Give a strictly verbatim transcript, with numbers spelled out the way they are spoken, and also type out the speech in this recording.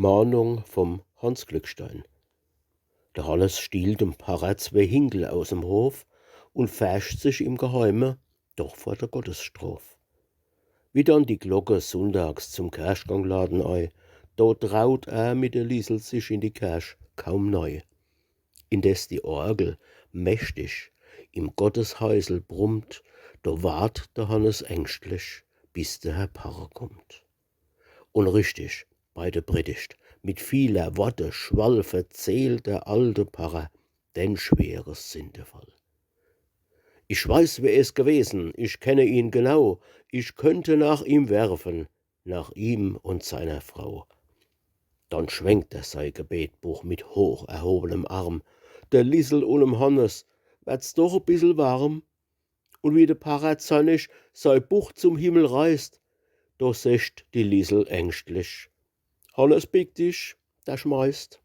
Mahnung vom Hanns Glückstein. Der Hannes stiehlt dem Parrer zwee Hinkel aus em Hof und fercht sich im Geheime doch vor der Gottesstrof. Wie dann die Glocke sunndags zum Kerchgang laden ei, do traut er mit der Liesel sich in die Kerch kaum nei. Indes die Orgel mächtig im Gottesheisel brummt, do wart der Hannes ängstlich, bis der Herr Parrer kummt. Und richtig, bei der Predigt, mit vieler Worte Schwall verzählt der alte Parrer den schwere Sindefall. Ich weiß, wer es gewesen, ich kenne ihn genau, ich könnte nach ihm werfen, nach ihm und seiner Frau. Dann schwenkt er sei Gebetbuch mit hoch erhobenem Arm, der Liesel und em Hannes werd's doch e bissel warm. Und wie der Parrer zornig sei Buch zum Himmel reißt, do secht die Liesel ängstlich: „Hannes, bick dich, der schmeißt.“